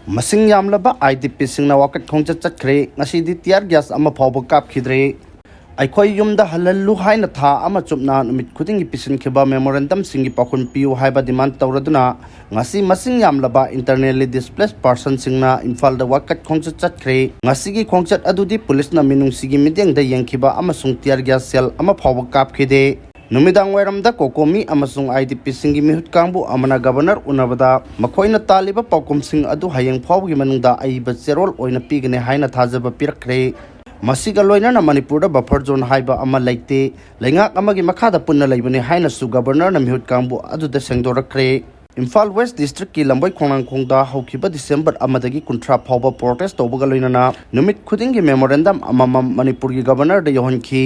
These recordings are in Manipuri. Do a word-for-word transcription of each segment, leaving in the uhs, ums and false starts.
ꯃꯁꯤꯡ ꯌꯥꯝꯂꯕ IDPꯁꯤꯡꯅ ꯋꯥꯀꯠ ꯈꯣꯡꯆꯠ ꯆꯠꯈ꯭ꯔꯦ꯫ ꯉꯁꯤꯗꯤ tear gas ꯑꯃ ꯐꯥꯎꯕ ꯀꯥꯞꯈꯤꯗ꯭ꯔꯦ꯫ "ꯑꯩꯈꯣꯏ ꯌꯨꯝꯗ ꯍꯜꯍꯜꯂꯨ" ꯍꯥꯏꯅ ꯊꯥ ꯑꯃ ꯆꯨꯞꯅ ꯅꯨꯃꯤꯠ ꯈꯨꯗꯤꯡꯒꯤ ꯄꯤꯁꯤꯟꯈꯤꯕ memorandumꯁꯤꯡꯒꯤ ꯄꯥꯎꯈꯨꯝ ꯄꯤꯌꯨ ꯍꯥꯏꯕ demand ꯇꯧꯔꯗꯨꯅ ꯉꯁꯤ ꯃꯁꯤꯡ ꯌꯥꯝꯂꯕ internally displaced personꯁꯤꯡꯅ ꯏꯝꯐꯥꯜꯗ ꯋꯥꯀꯠ ꯈꯣꯡꯆꯠ ꯆꯠꯈ꯭ꯔꯦ꯫ ꯉꯁꯤꯒꯤ ꯈꯣꯡꯆꯠ ꯑꯗꯨꯗꯤ ꯄꯨꯂꯤꯁꯅ ꯃꯤꯅꯨꯡꯁꯤꯒꯤ ꯃꯤꯠꯌꯦꯡꯗ ꯌꯦꯡꯈꯤꯕ ꯑꯃꯁꯨꯡ tear gas shell ꯑꯃ ꯐꯥꯎꯕ ꯀꯥꯞꯈꯤꯗꯦ꯫ ꯅꯨꯃꯤꯗꯥꯡ ꯋꯥꯏꯔꯝꯗ COCOMI ꯑꯃꯁꯨꯡ IDPꯁꯤꯡꯒꯤ ꯃꯤꯍꯨꯠ ꯀꯥꯡꯕꯨ ꯑꯃꯅ Governor ꯎꯅꯕꯗ ꯃꯈꯣꯏꯅ ꯇꯥꯜꯂꯤꯕ ꯄꯥꯎꯈꯨꯝꯁꯤꯡ ꯑꯗꯨ ꯍꯌꯦꯡ ꯐꯥꯎꯕꯒꯤ ꯃꯅꯨꯡꯗ ꯑꯏꯕ ꯆꯦꯔꯣꯜ ꯑꯣꯏꯅ ꯄꯤꯒꯅꯤ ꯍꯥꯏꯅ ꯊꯥꯖꯕ ꯄꯤꯔꯛꯈ꯭ꯔꯦ꯫ ꯃꯁꯤꯒ ꯂꯣꯏꯅꯅ ꯃꯅꯤꯄꯨꯔꯗ buffer zone ꯍꯥꯏꯕ ꯑꯃ ꯂꯩꯇꯦ, ꯂꯩꯉꯥꯛ ꯑꯃꯒꯤ ꯃꯈꯥꯗ ꯄꯨꯟꯅ ꯂꯩꯕꯅꯤ ꯍꯥꯏꯅꯁꯨ Governorꯅ ꯃꯤꯍꯨꯠ ꯀꯥꯡꯕꯨ ꯑꯗꯨꯗ ꯁꯦꯡꯗꯣꯔꯛꯈ꯭ꯔꯦ꯫ ꯏꯝꯐꯥꯜ West Districtꯀꯤ ꯂꯝꯕꯣꯏ ꯈꯣꯡꯅꯥꯡꯈꯣꯡꯗ ꯍꯧꯈꯤꯕ December ꯑꯃꯗꯒꯤ ꯀꯨꯟꯊ꯭ꯔꯥ ꯐꯥꯎꯕ protest ꯇꯧꯕꯒ ꯂꯣꯏꯅꯅ ꯅꯨꯃꯤꯠ ꯈꯨꯗꯤꯡꯒꯤ memorandum ꯑꯃꯃꯝ ꯃꯅꯤꯄꯨꯔꯒꯤ Governorꯗ ꯌꯧꯍꯟꯈꯤ꯫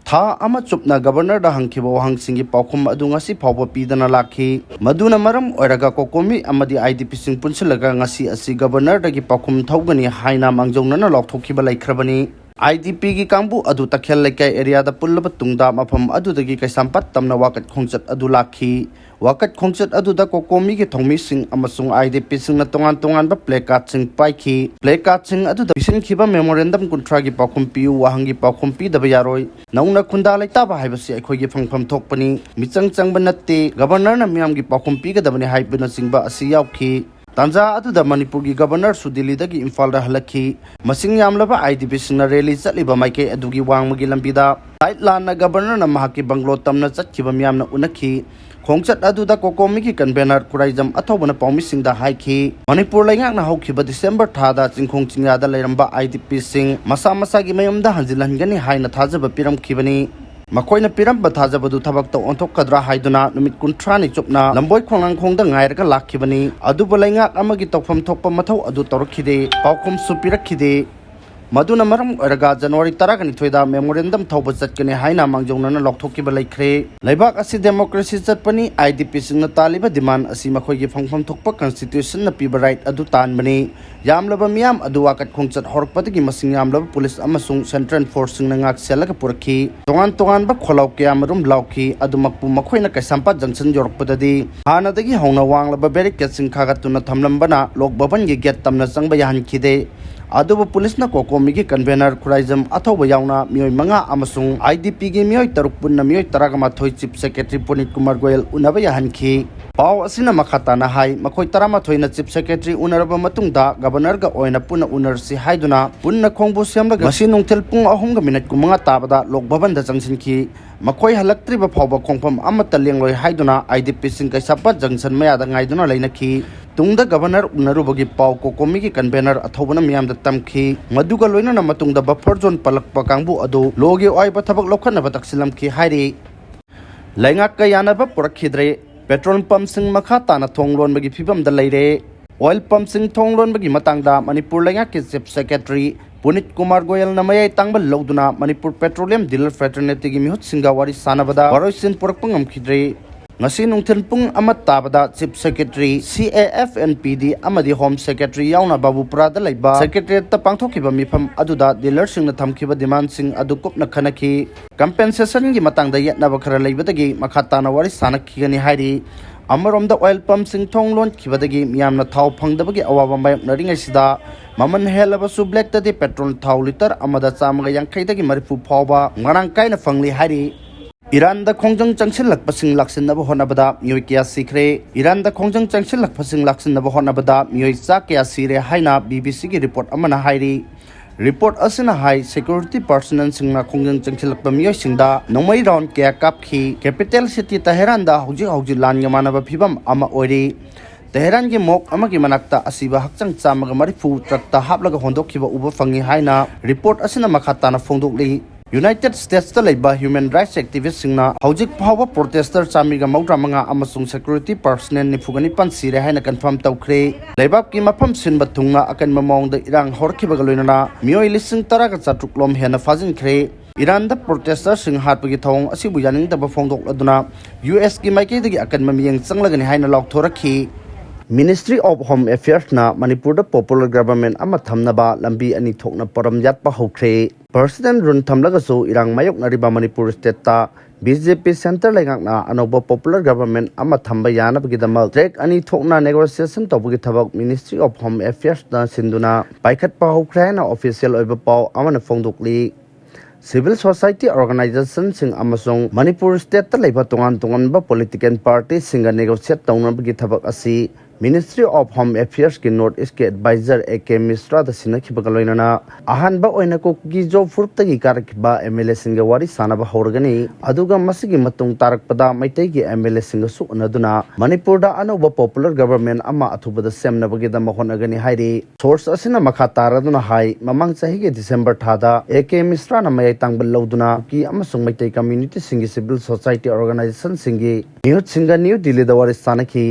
ꯊꯥ ꯑꯃ ꯆꯨꯞꯅ Governorꯗ ꯍꯪꯈꯤꯕ ꯋꯥꯍꯪꯁꯤꯡꯒꯤ ꯄꯥꯎꯈꯨꯝ ꯑꯗꯨ ꯉꯁꯤ ꯐꯥꯎꯕ ꯄꯤꯗꯅ ꯂꯥꯛꯈꯤ꯫ ꯃꯗꯨꯅ ꯃꯔꯝ ꯑꯣꯏꯔꯒ COCOMI ꯑꯃꯗꯤ IDPꯁꯤꯡ ꯄꯨꯟꯁꯤꯜꯂꯒ ꯉꯁꯤ ꯑꯁꯤ Governorꯗꯒꯤ ꯄꯥꯎꯈꯨꯝ ꯊꯧꯒꯅꯤ ꯍꯥꯏꯅ ꯃꯥꯡꯖꯧꯅꯅ ꯂꯥꯎꯊꯣꯛꯈꯤꯕ ꯂꯩꯈ꯭ꯔꯕꯅꯤ꯫ IDPꯒꯤ ꯀꯥꯡꯕꯨ ꯑꯗꯨ ꯇꯈꯦꯜ ꯂꯩꯀꯥꯏ areaꯗ ꯄꯨꯜꯂꯕ ꯇꯨꯡꯗ ꯃꯐꯝ ꯑꯗꯨꯗꯒꯤ ꯀꯩꯁꯥꯝꯄꯥꯠ ꯇꯝꯅ ꯋꯥꯀꯠ ꯈꯣꯡꯆꯠ ꯑꯗꯨ ꯂꯥꯛꯈꯤ꯫ ꯋꯥꯀꯠ ꯈꯣꯡꯆꯠ ꯑꯗꯨꯗ COCOMIꯒꯤ ꯊꯧꯃꯤꯁꯤꯡ ꯑꯃꯁꯨꯡ IDPꯁꯤꯡꯅ ꯇꯣꯉꯥꯟ ꯇꯣꯉꯥꯟꯕ placardꯁꯤꯡ ꯄꯥꯏꯈꯤ꯫ Placardꯁꯤꯡ ꯑꯗꯨꯗ ꯄꯤꯁꯤꯟꯈꯤꯕ memorandum ꯀꯨꯟꯊ꯭ꯔꯥꯒꯤ ꯄꯥꯎꯈꯨꯝ ꯄꯤꯌꯨ ꯋꯥꯍꯪꯒꯤ ꯄꯥꯎꯈꯨꯝ ꯄꯤꯗꯕ ꯌꯥꯔꯣꯏ, ꯅꯧꯅ ꯈꯨꯟꯗꯥ ꯂꯩꯇꯥꯕ ꯍꯥꯏꯕꯁꯤ ꯑꯩꯈꯣꯏꯒꯤ ꯐꯪꯐꯝ ꯊꯣꯛꯄꯅꯤ, ꯃꯤꯆꯪ ꯆꯪꯕ ꯅꯠꯇꯦ, Governorꯅ ꯃꯤꯌꯥꯝꯒꯤ ꯄꯥꯎꯈꯨꯝ ꯄꯤꯒꯗꯕꯅꯤ ꯍꯥꯏꯕꯅꯆꯤꯡꯕ ꯑꯁꯤ ꯌꯥꯎꯈꯤ꯫ ꯇꯥꯟꯖꯥ ꯑꯗꯨꯗ ꯃꯅꯤꯄꯨꯔꯒꯤ Governorꯁꯨ ꯗꯤꯜꯂꯤꯗꯒꯤ ꯏꯝꯐꯥꯜꯗ ꯍꯜꯂꯛꯈꯤ꯫ ꯃꯁꯤꯡ ꯌꯥꯝꯂꯕ IDPꯁꯤꯡꯅ rally ꯆꯠꯂꯤꯕ ꯃꯥꯏꯀꯩ ꯑꯗꯨꯒꯤ ꯋꯥꯡꯃꯒꯤ ꯂꯝꯕꯤꯗ side line Governorꯅ ꯃꯍꯥꯛꯀꯤ bungalow ꯇꯝꯅ ꯆꯠꯈꯤꯕ ꯃꯤꯌꯥꯝꯅ ꯎꯅꯈꯤ꯫ ꯈꯣꯡꯆꯠ ꯑꯗꯨꯗ COCOMIꯒꯤ convener ꯈꯨꯔꯥꯏꯖꯝ ꯑꯊꯧꯕꯅ ꯄꯥꯎꯃꯤꯁꯤꯡꯗ ꯍꯥꯏꯈꯤ, ꯃꯅꯤꯄꯨꯔ ꯂꯩꯉꯥꯛꯅ ꯍꯧꯈꯤꯕ December ꯊꯥꯗ ꯆꯤꯡꯈꯣꯡ ꯆꯤꯡꯌꯥꯗ ꯂꯩꯔꯝꯕ IDPꯁꯤꯡ ꯃꯁꯥ ꯃꯁꯥꯒꯤ ꯃꯌꯨꯝꯗ ꯍꯟꯖꯤꯜꯍꯟꯒꯅꯤ ꯍꯥꯏꯅ ꯊꯥꯖꯕ ꯄꯤꯔꯝꯈꯤꯕꯅꯤ꯫ ꯃꯈꯣꯏꯅ ꯄꯤꯔꯝꯕ ꯊꯥꯖꯕꯗꯨ ꯊꯕꯛꯇ ꯑꯣꯟꯊꯣꯛꯀꯗ꯭ꯔꯥ ꯍꯥꯏꯗꯨꯅ ꯅꯨꯃꯤꯠ ꯀꯨꯟꯊ꯭ꯔꯥꯅꯤ ꯆꯨꯞꯅ ꯂꯝꯕꯣꯏ ꯈꯣꯡꯅꯥꯡꯈꯣꯡꯗ ꯉꯥꯏꯔꯒ ꯂꯥꯛꯈꯤꯕꯅꯤ꯫ ꯑꯗꯨꯕꯨ ꯂꯩꯉꯥꯛ ꯑꯃꯒꯤ ꯇꯧꯐꯝ ꯊꯣꯛꯄ ꯃꯊꯧ ꯑꯗꯨ ꯇꯧꯔꯛꯈꯤꯗꯦ, ꯄꯥꯎꯈꯨꯝꯁꯨ ꯄꯤꯔꯛꯈꯤꯗꯦ꯫ ꯃꯗꯨꯅ ꯃꯔꯝ ꯑꯣꯏꯔꯒ ꯖꯅꯋꯥꯔꯤ ꯇꯔꯥꯒ ꯅꯤꯊꯣꯏꯗ memorandum ꯊꯧꯕ ꯆꯠꯀꯅꯤ ꯍꯥꯏꯅ ꯃꯥꯡꯖꯧꯅꯅ ꯂꯥꯎꯊꯣꯛꯈꯤꯕ ꯂꯩꯈ꯭ꯔꯦ꯫ ꯂꯩꯕꯥꯛ ꯑꯁꯤ democracy ꯆꯠꯄꯅꯤ, IDPꯁꯤꯡꯅ ꯇꯥꯜꯂꯤꯕ demand ꯑꯁꯤ ꯃꯈꯣꯏꯒꯤ ꯐꯪꯐꯝ ꯊꯣꯛꯄ constitutionꯅ ꯄꯤꯕ right ꯑꯗꯨ ꯇꯥꯟꯕꯅꯤ꯫ ꯌꯥꯝꯂꯕ ꯃꯤꯌꯥꯝ ꯑꯗꯨ ꯋꯥꯀꯠ ꯈꯣꯡꯆꯠ ꯍꯧꯔꯛꯄꯗꯒꯤ ꯃꯁꯤꯡ ꯌꯥꯝꯂꯕ ꯄꯨꯂꯤꯁ ꯑꯃꯁꯨꯡ central forceꯁꯤꯡꯅ ꯉꯥꯛ ꯁꯦꯜꯂꯒ ꯄꯨꯔꯛꯈꯤ꯫ ꯇꯣꯉꯥꯟ ꯇꯣꯉꯥꯟꯕ ꯈꯣꯜꯂꯥꯎ ꯀꯌꯥꯃꯔꯨꯝ ꯂꯥꯎꯈꯤ꯫ ꯑꯗꯨꯃꯛꯄꯨ ꯃꯈꯣꯏꯅ ꯀꯩꯁꯥꯝꯄꯥꯠ junction ꯌꯧꯔꯛꯄꯗꯗꯤ ꯍꯥꯟꯅꯗꯒꯤ ꯍꯧꯅ ꯋꯥꯡꯂꯕ barricadeꯁꯤꯡ ꯈꯥꯒꯠꯇꯨꯅ ꯊꯝꯂꯝꯕꯅ ꯂꯣꯛ ꯚꯕꯟꯒꯤ gate ꯇꯝꯅ ꯆꯪꯕ ꯌꯥꯍꯟꯈꯤꯗꯦ꯫ ꯑꯗꯨꯕꯨ ꯄꯨꯂꯤꯁꯅ ꯀꯣꯀꯣꯃꯤꯒꯤ convener ꯈꯨꯔꯥꯏꯖꯝ ꯑꯊꯧꯕ ꯌꯥꯎꯅ ꯃꯤꯑꯣꯏ ꯃꯉꯥ ꯑꯃꯁꯨꯡ IDPꯒꯤ ꯃꯤꯑꯣꯏ ꯇꯔꯨꯛ ꯄꯨꯟꯅ ꯃꯤꯑꯣꯏ ꯇꯔꯥꯒ ꯃꯥꯊꯣꯏ Chief Secretary ꯄꯨꯅꯤꯠ ꯀꯨꯃꯥꯔ ꯒꯣꯌꯜ ꯎꯅꯕ ꯌꯥꯍꯟꯈꯤ꯫ ꯄꯥꯎ ꯑꯁꯤꯅ ꯃꯈꯥ ꯇꯥꯅ ꯍꯥꯏ, ꯃꯈꯣꯏ ꯇꯔꯥꯃꯥꯊꯣꯏꯅ Chief Secretary ꯎꯅꯔꯕ ꯃꯇꯨꯡꯗ governorꯒ ꯑꯣꯏꯅ ꯄꯨꯟꯅ ꯎꯅꯔꯁꯤ ꯍꯥꯏꯗꯨꯅ ꯄꯨꯟꯅ ꯈꯣꯡꯕꯨ ꯁꯦꯝꯂꯒ ꯉꯁꯤ ꯅꯨꯡꯊꯤꯜ ꯄꯨꯡ ꯑꯍꯨꯝꯒ minute ꯀꯨꯟꯃꯉꯥ ꯇꯥꯕꯗ ꯂꯣꯛ ꯚꯕꯟꯗ ꯆꯪꯁꯤꯟꯈꯤ꯫ ꯃꯈꯣꯏ ꯍꯜꯂꯛꯇ꯭ꯔꯤꯕ ꯐꯥꯎꯕ ꯈꯣꯡꯐꯝ ꯑꯃꯠꯇ ꯂꯦꯡꯂꯣꯏ ꯍꯥꯏꯗꯨꯅ IDPꯁꯤꯡ ꯀꯩꯁꯥꯝꯄꯥꯠ junction ꯃꯌꯥꯗ ꯉꯥꯏꯗꯨꯅ ꯂꯩꯅꯈꯤ꯫ ꯇꯨꯡꯗ governorꯒ ꯎꯅꯔꯨꯕꯒꯤ ꯄꯥꯎ ꯀꯣꯀꯣꯃꯤꯒꯤ convener ꯑꯊꯧꯕꯅ ꯃꯤꯌꯥꯝꯗ ꯇꯝꯈꯤ꯫ ꯃꯗꯨꯒ ꯂꯣꯏꯅꯅ ꯃꯇꯨꯡꯗ buffer zone ꯄꯜꯂꯛꯄ ꯀꯥꯡꯕꯨ ꯑꯗꯨ lawꯒꯤ ꯑꯣꯏꯕ ꯊꯕꯛ ꯂꯧꯈꯠꯅꯕ ꯇꯛꯁꯤꯜꯂꯝꯈꯤ ꯍꯥꯏꯔꯤ꯫ ꯂꯩꯉꯥꯛꯀ ꯌꯥꯅꯕ ꯄꯨꯔꯛꯈꯤꯗ꯭ꯔꯦ꯫ Petrol pumpꯁꯤꯡ ꯃꯈꯥ ꯇꯥꯅ ꯊꯣꯡ ꯂꯣꯟꯕꯒꯤ ꯐꯤꯕꯝꯗ ꯂꯩꯔꯦ꯫ Oil pumpꯁꯤꯡ ꯊꯣꯡ ꯂꯣꯟꯕꯒꯤ ꯃꯇꯥꯡꯗ ꯃꯅꯤꯄꯨꯔ ꯂꯩꯉꯥꯛꯀꯤ Chief Secretary ꯄꯨꯅꯤꯠ ꯀꯨꯃꯥꯔ ꯒꯣꯌꯜꯅ ꯃꯌꯥꯏ ꯇꯥꯡꯕ ꯂꯧꯗꯨꯅ ꯃꯅꯤꯄꯨꯔ Petroleum Dealer Fraternityꯒꯤ ꯃꯤꯍꯨꯠꯁꯤꯡꯒ ꯋꯥꯔꯤ ꯁꯥꯟꯅꯕꯗ ꯋꯥꯔꯣꯏꯁꯤꯟ ꯄꯨꯔꯛꯄ ꯉꯝꯈꯤꯗ꯭ꯔꯦ꯫ ꯉꯁꯤ ꯅꯨꯡꯊꯤꯜ ꯄꯨꯡ ꯑꯃ ꯇꯥꯕꯗ Chief Secretary, CAFNPD ꯑꯃꯗꯤ Home Secretary ꯌꯥꯎꯅ ꯕꯥꯕꯨꯄꯨꯔꯥꯗ ꯂꯩꯕ Secretariatꯇ ꯄꯥꯡꯊꯣꯛꯈꯤꯕ ꯃꯤꯐꯝ ꯑꯗꯨꯗ dealerꯁꯤꯡꯅ ꯊꯝꯈꯤꯕ demandꯁꯤꯡ ꯑꯗꯨ ꯀꯨꯞꯅ ꯈꯟꯅꯈꯤ꯫ Compensationꯒꯤ ꯃꯇꯥꯡꯗ ꯌꯦꯠꯅꯕ ꯈꯔ ꯂꯩꯕꯗꯒꯤ ꯃꯈꯥ ꯇꯥꯅ ꯋꯥꯔꯤ ꯁꯥꯟꯅꯈꯤꯒꯅꯤ ꯍꯥꯏꯔꯤ꯫ ꯑꯃꯔꯣꯝꯗ oil pumpꯁꯤꯡ ꯊꯣꯡ ꯂꯣꯟꯈꯤꯕꯗꯒꯤ ꯃꯤꯌꯥꯝꯅ ꯊꯥꯎ ꯐꯪꯗꯕꯒꯤ ꯑꯋꯥꯕ ꯃꯥꯌꯣꯛꯅꯔꯤꯉꯩꯁꯤꯗ ꯃꯃꯜ ꯍꯦꯜꯂꯕꯁꯨ blackꯇꯗꯤ petrol ꯊꯥꯎ litre ꯑꯃꯗ ꯆꯥꯝꯃꯒ ꯌꯥꯡꯈꯩꯗꯒꯤ ꯃꯔꯤꯐꯨ ꯐꯥꯎꯕ ꯃꯔꯥꯡ ꯀꯥꯏꯅ ꯐꯪꯂꯤ ꯍꯥꯏꯔꯤ꯫ ꯏꯔꯥꯟꯗ ꯈꯣꯡꯖꯪ ꯆꯪꯁꯤꯜꯂꯛꯄꯁꯤꯡ ꯂꯥꯛꯁꯤꯟꯅꯕ ꯍꯣꯠꯅꯕꯗ ꯃꯤꯑꯣꯏ ꯀꯌꯥ ꯁꯤꯈ꯭ꯔꯦ꯫ ꯏꯔꯥꯟꯗ ꯈꯣꯡꯖꯪ ꯆꯪꯁꯤꯜꯂꯛꯄꯁꯤꯡ ꯂꯥꯛꯁꯤꯟꯅꯕ ꯍꯣꯠꯅꯕꯗ ꯃꯤꯑꯣꯏ ꯆꯥ ꯀꯌꯥ ꯁꯤꯔꯦ ꯍꯥꯏꯅ BBC ꯒꯤ report ꯑꯃꯅ ꯍꯥꯏꯔꯤ꯫ Report ꯑꯁꯤꯅ ꯍꯥꯏ, security personnelꯁꯤꯡꯅ ꯈꯣꯡꯖꯪ ꯆꯪꯁꯤꯜꯂꯛꯄ ꯃꯤꯑꯣꯏꯁꯤꯡꯗ ꯅꯣꯡꯃꯩ round ꯀꯌꯥ ꯀꯥꯞꯈꯤ꯫ Capital city ꯇꯦꯍꯔꯥꯟꯗ ꯍꯧꯖꯤꯛ ꯍꯧꯖꯤꯛ ꯂꯥꯟꯒ ꯃꯥꯟꯅꯕ ꯐꯤꯕꯝ ꯑꯃ ꯑꯣꯏꯔꯤ꯫ ꯇꯦꯍꯔꯥꯟꯒꯤ mosque ꯑꯃꯒꯤ ꯃꯅꯥꯛꯇ ꯑꯁꯤꯕ ꯍꯛꯆꯥꯡ ꯆꯥꯝꯃꯒ ꯃꯔꯤꯐꯨ truckꯇ ꯍꯥꯞꯂꯒ ꯍꯣꯟꯗꯣꯛꯈꯤꯕ ꯎꯕ ꯐꯪꯉꯤ ꯍꯥꯏꯅ report ꯑꯁꯤꯅ ꯃꯈꯥ ꯇꯥꯅ ꯐꯣꯡꯗꯣꯛꯂꯤ꯫ ꯌꯨꯅꯥꯏꯇꯦꯗ ꯁ꯭ꯇꯦꯠꯁꯇ ꯂꯩꯕ ꯍ꯭ꯌꯨꯃꯦꯟ ꯔꯥꯏꯠꯁ ꯑꯦꯛꯇꯤꯚꯤꯁ꯭ꯠꯁꯤꯡꯅ ꯍꯧꯖꯤꯛ ꯐꯥꯎꯕ ꯄ꯭ꯔꯣꯇꯦꯁꯇꯔ ꯆꯥꯃꯔꯤꯒ ꯃꯧꯗ꯭ꯔꯥ ꯃꯉꯥ ꯑꯃꯁꯨꯡ ꯁꯦꯀ꯭ꯌꯨꯔꯤꯇꯤ ꯄꯔꯁꯅꯦꯜ ꯅꯤꯐꯨꯒ ꯅꯤꯄꯥꯟ ꯁꯤꯔꯦ ꯍꯥꯏꯅ ꯀꯟꯐꯥꯔꯝ ꯇꯧꯈ꯭ꯔꯦ꯫ ꯂꯩꯕꯥꯛꯀꯤ ꯃꯐꯝ ꯁꯤꯟꯕ ꯊꯨꯡꯅ ꯑꯀꯟꯕ ꯃꯑꯣꯡꯗ ꯏꯔꯥꯡ ꯍꯧꯔꯛꯈꯤꯕꯒ ꯂꯣꯏꯅꯅ ꯃꯤꯑꯣꯏ ꯂꯤꯁꯤꯡ ꯇꯔꯥꯒ ꯆꯥꯇ꯭ꯔꯨꯛ ꯂꯣꯝ ꯍꯦꯟꯅ ꯐꯥꯖꯤꯟꯈ꯭ꯔꯦ꯫ ꯏꯔꯥꯟꯗ ꯄ꯭ꯔꯣꯇꯦꯁꯇꯔꯁꯤꯡ ꯍꯥꯠꯄꯒꯤ ꯊꯧꯑꯣꯡ ꯑꯁꯤꯕꯨ ꯌꯥꯅꯤꯡꯗꯕ ꯐꯣꯡꯗꯣꯛꯂꯗꯨꯅ ꯌꯨ ꯑꯦꯁꯀꯤ ꯃꯥꯏꯀꯩꯗꯒꯤ ꯑꯀꯟꯕ ꯃꯤꯠꯌꯦꯡ ꯆꯪꯂꯒꯅꯤ ꯍꯥꯏꯅ ꯂꯥꯎꯊꯣꯔꯛꯈꯤ꯫ ꯃꯤꯅꯤꯁꯇ꯭ꯔꯤ ꯑꯣꯐ ꯍꯣꯝ ꯑꯦꯐꯤꯌꯔꯁꯅ ꯃꯅꯤꯄꯨꯔꯗ ꯄꯣꯄꯨꯂꯔ ꯒꯚꯔꯟꯃꯦꯟꯠ ꯑꯃ ꯊꯝꯅꯕ ꯂꯝꯕꯤ ꯑꯅꯤ ꯊꯣꯛꯅ ꯄꯣꯔꯝ ꯌꯥꯠꯄ ꯍꯧꯈ꯭ꯔꯦ꯫ ꯄ꯭ꯔꯁꯤꯗꯦꯟꯠ ꯔꯨꯜ ꯊꯝꯂꯒꯁꯨ ꯏꯔꯥꯡ ꯃꯥꯌꯣꯛꯅꯔꯤꯕ ꯃꯅꯤꯄꯨꯔ ꯁ꯭ꯇꯦꯠꯇ ꯕꯤ ꯖꯦ ꯄꯤ ꯁꯦꯟꯇꯔ ꯂꯩꯉꯥꯛꯅ ꯑꯅꯧꯕ ꯄꯣꯄꯨꯂꯔ ꯒꯚꯔꯟꯃꯦꯟꯠ ꯑꯃ ꯊꯝꯕ ꯌꯥꯅꯕꯒꯤꯗꯃꯛ ꯇ꯭ꯔꯦꯛ ꯑꯅꯤ ꯊꯣꯛꯅ ꯅꯦꯒꯣꯁꯤꯌꯦꯁꯟ ꯇꯧꯕꯒꯤ ꯊꯕꯛ ꯃꯤꯅꯤꯁꯇ꯭ꯔꯤ ꯑꯣꯐ ꯍꯣꯝ ꯑꯦꯐꯤꯌꯔꯁꯅ ꯁꯤꯟꯗꯨꯅ ꯄꯥꯏꯈꯠꯄ ꯍꯧꯈ꯭ꯔꯦ ꯍꯥꯏꯅ ꯑꯣꯐꯤꯁꯤꯌꯦꯜ ꯑꯣꯏꯕ ꯄꯥꯎ ꯑꯃꯅ ꯐꯣꯡꯗꯣꯛꯂꯤ꯫ ꯁꯤꯚꯤꯜ ꯁꯣꯁꯥꯏꯇꯤ ꯑꯣꯔꯒꯅꯥꯏꯖꯦꯁꯟꯁꯤꯡ ꯑꯃꯁꯨꯡ ꯃꯅꯤꯄꯨꯔ ꯁ꯭ꯇꯦꯠꯇ ꯂꯩꯕ ꯇꯣꯉꯥꯟ ꯇꯣꯉꯥꯟꯕ ꯄꯣꯂꯤꯇꯤꯀꯦꯜ ꯄꯥꯔꯇꯤꯁꯤꯡꯒ ꯅꯦꯒꯣꯁꯤꯌꯦꯠ ꯇꯧꯅꯕꯒꯤ ꯊꯕꯛ ꯑꯁꯤ ꯃꯤꯅꯤꯁꯇ꯭ꯔꯤ ꯑꯣꯐ ꯍꯣꯝ ꯑꯦꯐꯤꯌꯔꯁꯀꯤ ꯅꯣꯔꯠ ꯏꯁ꯭ꯠꯀꯤ ꯑꯦꯗꯚꯥꯏꯖꯔ ꯑꯦ ꯀꯦ ꯃꯤꯁ꯭ꯔꯥꯗ ꯁꯤꯟꯅꯈꯤꯕꯒ ꯂꯣꯏꯅꯅ ꯑꯍꯥꯟꯕ ꯑꯣꯏꯅ ꯀꯨꯀꯤꯖꯣ ꯐꯨꯔꯨꯞꯇꯒꯤ ꯀꯥꯔꯛꯈꯤꯕ ꯑꯦꯝ ꯑꯦꯜ ꯑꯦꯁꯤꯡꯒ ꯋꯥꯔꯤ ꯁꯥꯅꯕ ꯍꯧꯔꯒꯅꯤ꯫ ꯑꯗꯨꯒ ꯃꯁꯤꯒꯤ ꯃꯇꯨꯡ ꯇꯥꯔꯛꯄꯗ ꯃꯩꯇꯩꯒꯤ ꯑꯦꯝ ꯑꯦꯜ ꯑꯦꯁꯤꯡꯒꯁꯨ ꯎꯅꯗꯨꯅ ꯃꯅꯤꯄꯨꯔꯗ ꯑꯅꯧꯕ ꯄꯣꯄꯨꯂꯔ ꯒꯚꯔꯟꯃꯦꯟꯠ ꯑꯃ ꯑꯊꯨꯕꯗ ꯁꯦꯝꯅꯕꯒꯤꯗꯃꯛ ꯍꯣꯠꯅꯒꯅꯤ ꯍꯥꯏꯔꯤ꯫ ꯁꯣꯔꯁ ꯑꯁꯤꯅ ꯃꯈꯥ ꯇꯥꯔꯗꯨꯅ ꯍꯥꯏ, ꯃꯃꯥꯡ ꯆꯍꯤꯒꯤ ꯗꯤꯁꯦꯝꯕꯔ ꯊꯥꯗ ꯑꯦ ꯀꯦ ꯃꯤꯁ꯭ꯔꯥꯅ ꯃꯌꯥꯏ ꯇꯥꯡꯕ ꯂꯧꯗꯨꯅ ꯀꯨꯀꯤ ꯑꯃꯁꯨꯡ ꯃꯩꯇꯩ ꯀꯝꯃ꯭ꯌꯨꯅꯤꯇꯤꯁꯤꯡꯒꯤ ꯁꯤꯚꯤꯜ ꯁꯣꯁꯥꯏꯇꯤ ꯑꯣꯔꯒꯅꯥꯏꯖꯦꯁꯟꯁꯤꯡꯒꯤ ꯃꯤꯍꯨꯠꯁꯤꯡꯒ ꯅ꯭ꯌꯨ ꯗꯤꯜꯂꯤꯗ ꯋꯥꯔꯤ ꯁꯥꯅꯈꯤ꯫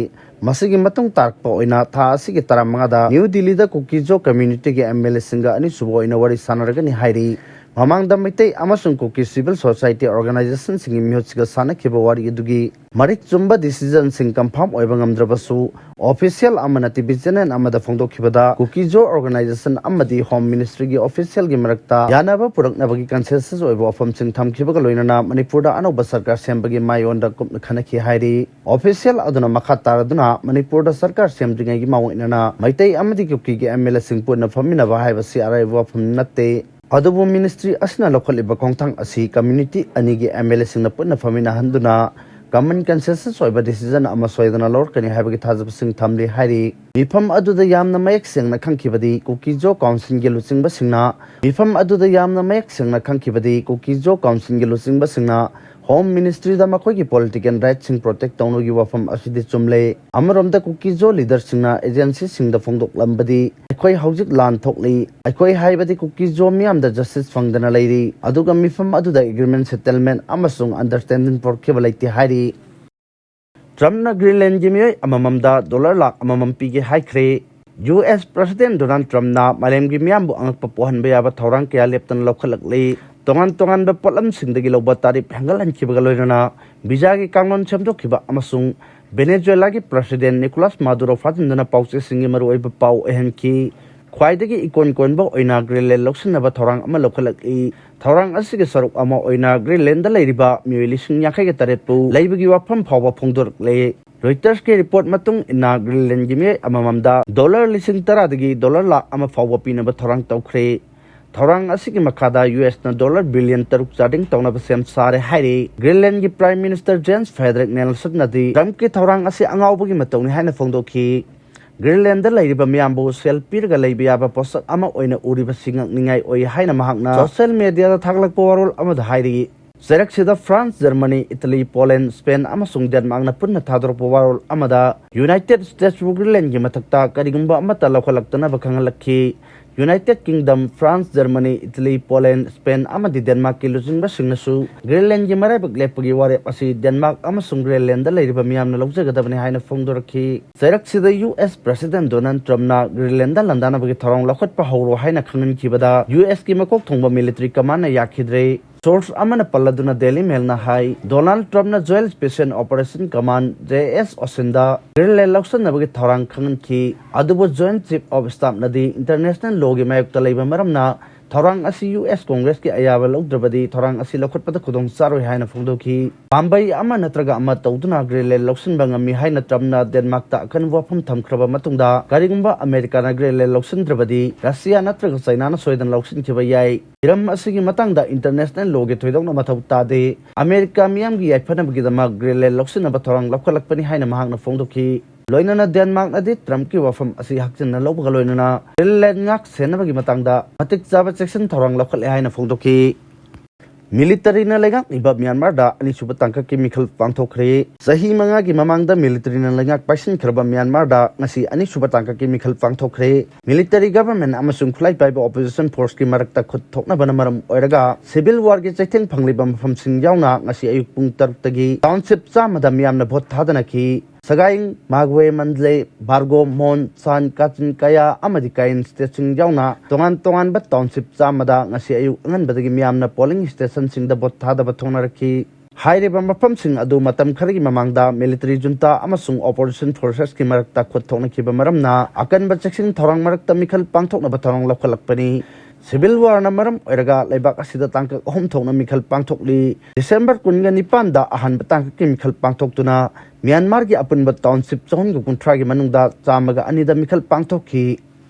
ꯃꯁꯤꯒꯤ ꯃꯇꯨꯡ ꯇꯥꯔꯛꯄ ꯑꯣꯏꯅ ꯊꯥ ꯑꯁꯤꯒꯤ ꯇꯔꯥꯃꯉꯥꯗ ꯅ꯭ꯌꯨ ꯗꯤꯜꯂꯤꯗ ꯀꯨꯀꯤꯖꯣ ꯀꯝꯃ꯭ꯌꯨꯅꯤꯇꯤꯒꯤ ꯑꯦꯝ ꯑꯦꯜ ꯑꯦꯁꯤꯡꯒ ꯑꯅꯤꯁꯨꯕ ꯑꯣꯏꯅ ꯋꯥꯔꯤ ꯁꯥꯅꯔꯒꯅꯤ ꯍꯥꯏꯔꯤ꯫ ꯃꯃꯥꯡꯗ ꯃꯩꯇꯩ ꯑꯃꯁꯨꯡ ꯀꯨꯀꯤ ꯁꯤꯚꯤꯜ ꯁꯣꯁꯥꯏꯇꯤ ꯑꯣꯔꯒꯅꯥꯏꯖꯦꯁꯟꯁꯤꯡꯒꯤ ꯃꯤꯍꯨꯠꯁꯤꯡꯒ ꯁꯥꯅꯈꯤꯕ ꯋꯥꯔꯤ ꯑꯗꯨꯒꯤ ꯃꯔꯤꯛ ꯆꯨꯝꯕ ꯗꯤꯁꯤꯖꯟꯁꯤꯡ ꯀꯟꯐꯥꯔꯝ ꯑꯣꯏꯕ ꯉꯝꯗ꯭ꯔꯕꯁꯨ, ꯑꯣꯐꯤꯁꯤꯌꯦꯜ ꯑꯃꯅ ꯇꯤ ꯚꯤ ꯆꯦꯅꯦꯜ ꯑꯃꯗ ꯐꯣꯡꯗꯣꯛꯈꯤꯕꯗ, ꯀꯨꯀꯤꯖꯣ ꯑꯣꯔꯒꯅꯥꯏꯖꯦꯁꯟ ꯑꯃꯗꯤ ꯍꯣꯝ ꯃꯤꯅꯤꯁꯇ꯭ꯔꯤꯒꯤ ꯑꯣꯐꯤꯁꯤꯌꯦꯜꯒꯤ ꯃꯔꯛꯇ ꯌꯥꯅꯕ ꯄꯨꯔꯛꯅꯕꯒꯤ ꯀꯟꯁꯦꯟꯁꯁ ꯑꯣꯏꯕ ꯋꯥꯐꯝꯁꯤꯡ ꯊꯝꯈꯤꯕꯒ ꯂꯣꯏꯅꯅ ꯃꯅꯤꯄꯨꯔꯗ ꯑꯅꯧꯕ ꯁꯔꯀꯥꯔ ꯁꯦꯝꯕꯒꯤ ꯃꯥꯏꯑꯣꯟꯗ ꯀꯨꯞꯅ ꯈꯟꯅꯈꯤ ꯍꯥꯏꯔꯤ꯫ ꯑꯣꯐꯤꯁꯤꯌꯦꯜ ꯑꯗꯨꯅ ꯃꯈꯥ ꯇꯥꯔꯗꯨꯅ ꯃꯅꯤꯄꯨꯔꯗ ꯁꯔꯀꯥꯔ ꯁꯦꯝꯗ꯭ꯔꯤꯉꯩꯒꯤ ꯃꯥꯡꯑꯣꯏꯅꯅ ꯃꯩꯇꯩ ꯑꯃꯗꯤ ꯀꯨꯀꯤꯒꯤ ꯑꯦꯝ ꯑꯦꯜ ꯑꯦꯁꯤꯡ ꯄꯨꯟꯅ ꯐꯝꯃꯤꯟꯅꯕ ꯍꯥꯏꯕꯁꯤ ꯑꯔꯥꯏꯕ ꯋꯥꯐꯝ ꯅꯠꯇꯦ꯫ ꯑꯗꯨꯕꯨ ꯃꯤꯅꯤꯁꯇ꯭ꯔꯤ ꯑꯁꯤꯅ ꯂꯧꯈꯠꯂꯤꯕ ꯈꯣꯡꯊꯥꯡ ꯑꯁꯤ ꯀꯝꯃ꯭ꯌꯨꯅꯤꯇꯤ ꯑꯅꯤꯒꯤ ꯑꯦꯝ ꯑꯦꯜ ꯑꯦꯁꯤꯡꯅ ꯄꯨꯟꯅ ꯐꯝꯃꯤꯟꯅꯍꯟꯗꯨꯅ ꯀꯃꯟ ꯀꯟꯁꯦꯟꯁꯁ ꯑꯣꯏꯕ ꯗꯤꯁꯤꯖꯟ ꯑꯃ ꯁꯣꯏꯗꯅ ꯂꯧꯔꯛꯀꯅꯤ ꯍꯥꯏꯕꯒꯤ ꯊꯥꯖꯕꯁꯤꯡ ꯊꯝꯂꯤ ꯍꯥꯏꯔꯤ꯫ ꯃꯤꯐꯝ ꯑꯗꯨꯗ ꯌꯥꯝꯅ ꯃꯌꯦꯛ ꯁꯦꯡꯅ ꯈꯪꯈꯤꯕꯗꯤ ꯀꯨꯀꯤꯖꯣ ꯀꯥꯎꯟꯁꯤꯜꯒꯤ ꯂꯨꯆꯤꯡꯕꯁꯤꯡꯅ, ꯃꯤꯐꯝ ꯑꯗꯨꯗ ꯌꯥꯝꯅ ꯃꯌꯦꯛ ꯁꯦꯡꯅ ꯈꯪꯈꯤꯕꯗꯤ ꯀꯨꯀꯤꯖꯣ ꯀꯥꯎꯟꯁꯤꯜꯒꯤ ꯂꯨꯆꯤꯡꯕꯁꯤꯡꯅ Home Ministry ꯗ ꯃꯈꯣꯏꯒꯤ political right ꯁꯤꯡ protect ꯇꯧꯅꯕꯒꯤ ꯋꯥꯐꯝ ꯑꯁꯤꯗꯤ ꯆꯨꯝꯂꯦ꯫ ꯑꯃꯔꯣꯝꯗ ꯀꯨꯀꯤꯖꯣ leader ꯁꯤꯡꯅ agency ꯁꯤꯡꯗ ꯐꯣꯡꯗꯣꯛꯂꯝꯕꯗꯤ, "ꯑꯩꯈꯣꯏ ꯍꯧꯖꯤꯛ ꯂꯥꯟ ꯊꯣꯛꯂꯤ, ꯑꯩꯈꯣꯏ ꯍꯥꯏꯕꯗꯤ ꯀꯨꯀꯤꯖꯣ ꯃꯤꯌꯥꯝꯗ justice ꯐꯪꯗꯅ ꯂꯩꯔꯤ, ꯑꯗꯨꯒ ꯃꯤꯐꯝ ꯑꯗꯨꯗ agreement, settlement ꯑꯃꯁꯨꯡ understanding ꯄꯨꯔꯛꯈꯤꯕ ꯂꯩꯇꯦ" ꯍꯥꯏꯔꯤ꯫ ꯇ꯭ꯔꯝꯞꯅ ꯒ꯭ꯔꯤꯟꯂꯦꯟꯒꯤ ꯃꯤꯑꯣꯏ ꯑꯃꯃꯝꯗ ꯗꯣꯂꯔ ꯂꯥꯈ ꯑꯃꯃꯝ ꯄꯤꯒꯦ ꯍꯥꯏꯈ꯭ꯔꯦ꯫ ꯌꯨ ꯑꯦꯁ President Donald Trumpꯅ ꯃꯥꯂꯦꯝꯒꯤ ꯃꯤꯌꯥꯝꯕꯨ ꯑꯉꯛꯄ ꯄꯣꯛꯍꯟꯕ ꯌꯥꯕ ꯊꯧꯔꯥꯡ ꯀꯌꯥ ꯂꯦꯞꯇꯅ ꯂꯧꯈꯠꯂꯛꯂꯤ꯫ ꯇꯣꯉꯥꯟ ꯇꯣꯉꯥꯟꯕ ꯄꯣꯠꯂꯝꯁꯤꯡꯗꯒꯤ ꯂꯧꯕ ꯇꯥꯔꯤꯞ ꯍꯦꯟꯒꯠꯍꯟꯈꯤꯕꯒ ꯂꯣꯏꯅꯅ ꯚꯤꯖꯥꯒꯤ ꯀꯥꯡꯂꯣꯟ ꯁꯦꯝꯗꯣꯛꯈꯤꯕ ꯑꯃꯁꯨꯡ ꯚꯦꯅꯦꯖꯨꯋꯦꯂꯥꯒꯤ President Nicolas Maduro ꯐꯥꯖꯤꯟꯗꯨꯅ ꯄꯥꯎꯆꯦꯁꯤꯡꯒꯤ ꯃꯔꯨꯑꯣꯏꯕ ꯄꯥꯎ ꯑꯣꯏꯍꯟꯈꯤ꯫ ꯈ꯭ꯋꯥꯏꯗꯒꯤ ꯏꯀꯣꯟ ꯀꯣꯟꯕ ꯑꯣꯏꯅ ꯒ꯭ꯔꯤꯟꯂꯦꯟ ꯂꯧꯁꯤꯟꯅꯕ ꯊꯧꯔꯥꯡ ꯑꯃ ꯂꯧꯈꯠꯂꯛꯂꯤ꯫ ꯊꯧꯔꯥꯡ ꯑꯁꯤꯒꯤ ꯁꯔꯨꯛ ꯑꯃ ꯑꯣꯏꯅ ꯒ꯭ꯔꯤꯟꯂꯦꯟꯗ ꯂꯩꯔꯤꯕ ꯃꯤꯑꯣꯏ ꯂꯤꯁꯤꯡ ꯌꯥꯡꯈꯩꯒ ꯇꯔꯦꯠꯄꯨ ꯂꯩꯕꯒꯤ ꯋꯥꯐꯝ ꯐꯥꯎꯕ ꯐꯣꯡꯗꯣꯔꯛꯂꯦ꯫ Reutersꯀꯤ report ꯃꯇꯨꯡ ꯏꯟꯅ, ꯒ꯭ꯔꯤꯟꯂꯦꯟꯒꯤ ꯃꯤꯑꯣꯏ ꯑꯃꯃꯝꯗ ꯗꯣꯂꯔ ꯂꯤꯁꯤꯡ ꯇꯔꯥꯗꯒꯤ ꯗꯣꯂꯔ ꯂꯥꯈ ꯑꯃ ꯐꯥꯎꯕ ꯄꯤꯅꯕ ꯊꯧꯔꯥꯡ ꯇꯧꯈ꯭ꯔꯦ꯫ ꯊꯧꯔꯥꯡ ꯑꯁꯤꯒꯤ ꯃꯈꯥꯗ ꯌꯨ ꯑꯦꯁꯅ ꯗꯣꯂꯔ ꯕꯤꯂꯤꯌꯟ ꯇꯔꯨꯛ charging ꯇꯧꯅꯕ ꯁꯦꯝ ꯁꯥꯔꯦ ꯍꯥꯏꯔꯤ꯫ ꯒ꯭ꯔꯤꯟꯂꯦꯟꯒꯤ Prime Minister Jens Frederik Nielsenꯅꯗꯤ ꯇ꯭ꯔꯝꯞꯀꯤ ꯊꯧꯔꯥꯡ ꯑꯁꯤ ꯑꯉꯥꯎꯕꯒꯤ ꯃꯇꯧꯅꯤ ꯍꯥꯏꯅ ꯐꯣꯡꯗꯣꯛꯈꯤ꯫ ꯒ꯭ꯔꯤꯟꯂꯦꯟꯗ ꯂꯩꯔꯤꯕ ꯃꯤꯌꯥꯝꯕꯨ ꯁꯦꯜ ꯄꯤꯔꯒ ꯂꯩꯕ ꯌꯥꯕ ꯄꯣꯠꯁꯛ ꯑꯃ ꯑꯣꯏꯅ ꯎꯔꯤꯕꯁꯤ ꯉꯛꯅꯤꯡꯉꯥꯏ ꯑꯣꯏ ꯍꯥꯏꯅ ꯃꯍꯥꯛꯅ social mediaꯗ ꯊꯥꯒꯠꯂꯛꯄ ꯋꯥꯔꯣꯜ ꯑꯃꯗ ꯍꯥꯏꯔꯤ꯫ ꯆꯩꯔꯛꯁꯤꯗ France, Germany, Italy, Poland, Spain ꯑꯃꯁꯨꯡ Denmarkꯅ ꯄꯨꯟꯅ ꯊꯥꯗꯣꯔꯛꯄ ꯋꯥꯔꯣꯜ ꯑꯃꯗ, United Statesꯕꯨ ꯒ꯭ꯔꯤꯟꯂꯦꯟꯒꯤ ꯃꯊꯛꯇ ꯀꯔꯤꯒꯨꯝꯕ ꯑꯃꯠꯇ ꯂꯧꯈꯠꯂꯛꯇꯅꯕ ꯈꯪꯍꯜꯂꯛꯈꯤ꯫ United Kingdom, France, Germany, Italy, Poland, Spain ꯑꯃꯗꯤ Denmarkꯀꯤ ꯂꯨꯆꯤꯡꯕꯁꯤꯡꯅꯁꯨ ꯒ꯭ꯔꯤꯟꯂꯦꯟꯒꯤ ꯃꯔꯥꯏꯕꯛ ꯂꯦꯞꯄꯒꯤ ꯋꯥꯔꯦꯞ ꯑꯁꯤ ꯗꯦꯟꯃꯥꯔꯛ ꯑꯃꯁꯨꯡ ꯒ꯭ꯔꯤꯟꯂꯦꯟꯗ ꯂꯩꯔꯤꯕ ꯃꯤꯌꯥꯝꯅ ꯂꯧꯖꯒꯗꯕꯅꯤ ꯍꯥꯏꯅ ꯐꯣꯡꯗꯣꯔꯛꯈꯤ꯫ ꯆꯩꯔꯛꯁꯤꯗ U S President Donald Trumpꯅ Greenland ꯂꯥꯟꯗꯥꯅꯕꯒꯤ ꯊꯧꯔꯥꯡ ꯂꯧꯈꯠꯄ ꯍꯧꯔꯣ ꯍꯥꯏꯅ ꯈꯪꯍꯟꯈꯤꯕꯗ, ꯌꯨ ꯑꯦꯁꯀꯤ ꯃꯀꯣꯛ ꯊꯣꯡꯕ military commandꯅ ꯌꯥꯈꯤꯗ꯭ꯔꯦ꯫ Source ꯑꯃꯅ ꯄꯜꯂꯗꯨꯅ Daily Mailꯅ ꯍꯥꯏ, Donald Trumpꯅ Joint Special Operation Command, JSOCꯗ ꯒ꯭ꯔꯤꯟꯂꯦꯟ ꯂꯧꯁꯤꯟꯅꯕꯒꯤ ꯊꯧꯔꯥꯡ ꯈꯪꯍꯟꯈꯤ, ꯑꯗꯨꯕꯨ Joint Chief of Staffꯅꯗꯤ international lawꯒꯤ ꯃꯥꯌꯣꯛꯇ ꯂꯩꯕ ꯃꯔꯝꯅ ꯊꯧꯔꯥꯡ ꯑꯁꯤ ꯌꯨ ꯑꯦꯁ Congressꯀꯤ ꯑꯌꯥꯕ ꯂꯧꯗ꯭ꯔꯕꯗꯤ ꯊꯧꯔꯥꯡ ꯑꯁꯤ ꯂꯧꯈꯠꯄꯗ ꯈꯨꯗꯣꯡ ꯆꯥꯔꯣꯏ ꯍꯥꯏꯅ ꯐꯣꯡꯗꯣꯛꯈꯤ꯫ ꯄꯥꯝꯕꯩ ꯑꯃ ꯅꯠꯇ꯭ꯔꯒ ꯑꯃ ꯇꯧꯗꯨꯅ ꯒ꯭ꯔꯤꯟꯂꯦꯟ ꯂꯧꯁꯤꯟꯕ ꯉꯝꯃꯤ ꯍꯥꯏꯅ ꯇ꯭ꯔꯝꯞꯅ ꯗꯦꯟꯃꯥꯔꯛꯇ ꯑꯀꯟꯕ ꯋꯥꯐꯝ ꯊꯝꯈ꯭ꯔꯕ ꯃꯇꯨꯡꯗ, ꯀꯔꯤꯒꯨꯝꯕ ꯑꯃꯦꯔꯤꯀꯥꯅ ꯒ꯭ꯔꯤꯟꯂꯦꯟ ꯂꯧꯁꯤꯟꯗ꯭ꯔꯕꯗꯤ ꯔꯁꯤꯌꯥ ꯅꯠꯇ꯭ꯔꯒ ꯆꯥꯏꯅꯥꯅ ꯁꯣꯏꯗꯅ ꯂꯧꯁꯤꯟꯈꯤꯕ ꯌꯥꯏ꯫ ꯍꯤꯔꯝ ꯑꯁꯤꯒꯤ ꯃꯇꯥꯡꯗ international lawꯒꯤ ꯊꯣꯏꯗꯣꯛꯅ ꯃꯊꯧ ꯇꯥꯗꯦ꯫ ꯑꯃꯦꯔꯤꯀꯥ ꯃꯤꯌꯥꯝꯒꯤ ꯌꯥꯏꯐꯅꯕꯒꯤꯗꯃꯛ ꯒ꯭ꯔꯤꯟꯂꯦꯟ ꯂꯧꯁꯤꯟꯅꯕ ꯊꯧꯔꯥꯡ ꯂꯧꯈꯠꯂꯛꯄꯅꯤ ꯍꯥꯏꯅ ꯃꯍꯥꯛꯅ ꯐꯣꯡꯗꯣꯛꯈꯤ꯫ ꯂꯣꯏꯅꯅ ꯗꯦꯟꯃꯥꯔꯛꯅꯗꯤ ꯇ꯭ꯔꯝꯞꯀꯤ ꯋꯥꯐꯝ ꯑꯁꯤ ꯍꯛꯆꯤꯟꯅ ꯂꯧꯕꯒ ꯂꯣꯏꯅꯅ ꯒ꯭ꯔꯤꯟꯂꯦꯟ ꯉꯥꯛ ꯁꯦꯟꯅꯕꯒꯤ ꯃꯇꯥꯡꯗ ꯃꯇꯤꯛ ꯆꯥꯕ ꯆꯦꯛꯁꯤꯟ ꯊꯧꯔꯥꯡ ꯂꯧꯈꯠꯂꯦ ꯍꯥꯏꯅ ꯐꯣꯡꯗꯣꯛꯈꯤ꯫ ꯃꯤꯂꯤꯇꯔꯤꯅ ꯂꯩꯉꯥꯛꯂꯤꯕ ꯃ꯭ꯌꯥꯟꯃꯥꯔꯗ ꯑꯅꯤꯁꯨꯕ ꯇꯥꯡꯀꯛꯀꯤ ꯃꯤꯈꯜ ꯄꯥꯡꯊꯣꯛꯈ꯭ꯔꯦ꯫ ꯆꯍꯤ ꯃꯉꯥꯒꯤ ꯃꯃꯥꯡꯗ ꯃꯤꯂꯤꯇꯔꯤꯅ ꯂꯩꯉꯥꯛ ꯄꯥꯏꯁꯤꯟꯈ꯭ꯔꯕ ꯃ꯭ꯌꯥꯟꯃꯥꯔꯗ ꯉꯁꯤ ꯑꯅꯤꯁꯨꯕ ꯇꯥꯡꯀꯛꯀꯤ ꯃꯤꯈꯜ ꯄꯥꯡꯊꯣꯛꯈ꯭ꯔꯦ꯫ ꯃꯤꯂꯤꯇꯔꯤ ꯒꯚꯔꯟꯃꯦꯟ ꯑꯃꯁꯨꯡ ꯈꯨꯠꯂꯥꯏ ꯄꯥꯏꯕ ꯑꯣꯄꯣꯖꯤꯁꯟ ꯐꯣꯔꯁꯀꯤ ꯃꯔꯛꯇ ꯈꯨꯠ ꯊꯣꯛꯅꯕꯅ ꯃꯔꯝ ꯑꯣꯏꯔꯒ ꯁꯤꯚꯤꯜ ꯋꯥꯔꯒꯤ ꯆꯩꯊꯦꯡ ꯐꯪꯂꯤꯕ ꯃꯐꯝꯁꯤꯡ ꯌꯥꯎꯅ ꯉꯁꯤ ꯑꯌꯨꯛ ꯄꯨꯡ ꯇꯔꯨꯛꯇꯒꯤ ꯇꯥꯎꯟꯁꯤꯞ ꯆꯥꯝꯃꯗ ꯃꯤꯌꯥꯝꯅ ꯚꯣꯠ ꯊꯥꯗꯅꯈꯤ꯫ ꯁꯒꯥꯏꯡ, ꯃꯥꯒꯋꯦ, ꯃꯟꯗꯂꯦ, ꯕꯥꯔꯒꯣ, ꯃꯣꯟ, ꯁꯥꯟ, ꯀꯥꯆꯤꯟ, ꯀꯌꯥ ꯑꯃꯗꯤ ꯀꯥꯏꯟ ꯁ꯭ꯇꯦꯠꯁꯤꯡ ꯌꯥꯎꯅ ꯇꯣꯉꯥꯟ ꯇꯣꯉꯥꯟꯕ ꯇꯥꯎꯟꯁꯤꯞ ꯆꯥꯝꯃꯗ ꯉꯁꯤ ꯑꯌꯨꯛ ꯑꯉꯟꯕꯗꯒꯤ ꯃꯤꯌꯥꯝꯅ ꯄꯣꯂꯤꯡ ꯁ꯭ꯇꯦꯁꯟꯁꯤꯡꯗ ꯚꯣꯠ ꯊꯥꯗꯕ ꯊꯣꯛꯅꯔꯛꯈꯤ꯫ ꯍꯥꯏꯔꯤꯕ ꯃꯐꯝꯁꯤꯡ ꯑꯗꯨ ꯃꯇꯝ ꯈꯔꯒꯤ ꯃꯃꯥꯡꯗ ꯃꯤꯂꯤꯇꯔꯤ ꯖꯨꯟꯇꯥ ꯑꯃꯁꯨꯡ ꯑꯣꯄꯣꯖꯤꯁꯟ ꯐꯣꯔꯁꯦꯁꯀꯤ ꯃꯔꯛꯇ ꯈꯨꯠ ꯊꯣꯛꯅꯈꯤꯕ ꯃꯔꯝꯅ ꯑꯀꯟꯕ ꯆꯦꯛꯁꯤꯟ ꯊꯧꯔꯥꯡ ꯃꯔꯛꯇ ꯃꯤꯈꯜ ꯄꯥꯡꯊꯣꯛꯅꯕ ꯊꯧꯔꯥꯡ ꯂꯧꯈꯠꯂꯛꯄꯅꯤ꯫ ꯁꯤꯚꯤꯜ ꯋꯥꯔꯅ ꯃꯔꯝ ꯑꯣꯏꯔꯒ ꯂꯩꯕꯥꯛ ꯑꯁꯤꯗ ꯇꯥꯡꯀꯛ ꯑꯍꯨꯝ ꯊꯣꯛꯅ ꯃꯤꯈꯜ ꯄꯥꯡꯊꯣꯛꯂꯤ꯫ ꯗꯤꯁꯦꯝꯕꯔ ꯀꯨꯟꯒ ꯅꯤꯄꯥꯟꯗ ꯑꯍꯥꯟꯕ ꯇꯥꯡꯀꯛꯀꯤ ꯃꯤꯈꯜ ꯄꯥꯡꯊꯣꯛꯇꯨꯅ ꯃ꯭ꯌꯥꯟꯃꯥꯔꯒꯤ ꯑꯄꯨꯟꯕ ꯇꯥꯎꯟꯁꯤꯞ ꯆꯍꯨꯝꯒ ꯀꯨꯟꯊ꯭ꯔꯥꯒꯤ ꯃꯅꯨꯡꯗ ꯆꯥꯝꯃꯒ ꯑꯅꯤꯗ ꯃꯤꯈꯜ ꯄꯥꯡꯊꯣꯛꯈꯤ꯫